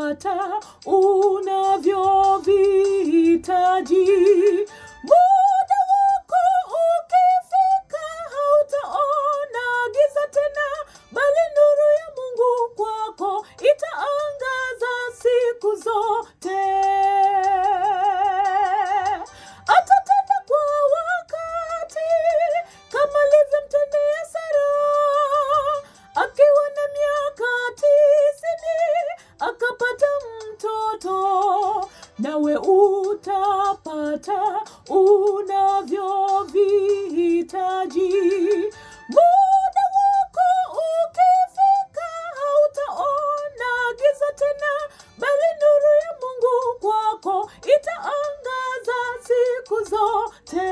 utapata unavyohitaji. Muda wako ukifika, hautaona giza tena, bali nuru ya Mungu kwako itaangaza siku zote. Atatenda kwa wakati kama alivyomtendea Sara, akiwa na miaka 90 akapata mtoto. Nawe utapata unavyohitaji. Muda wako ukifika, hautaona giza tena, bali nuru ya Mungu kwako itaangaza siku zote.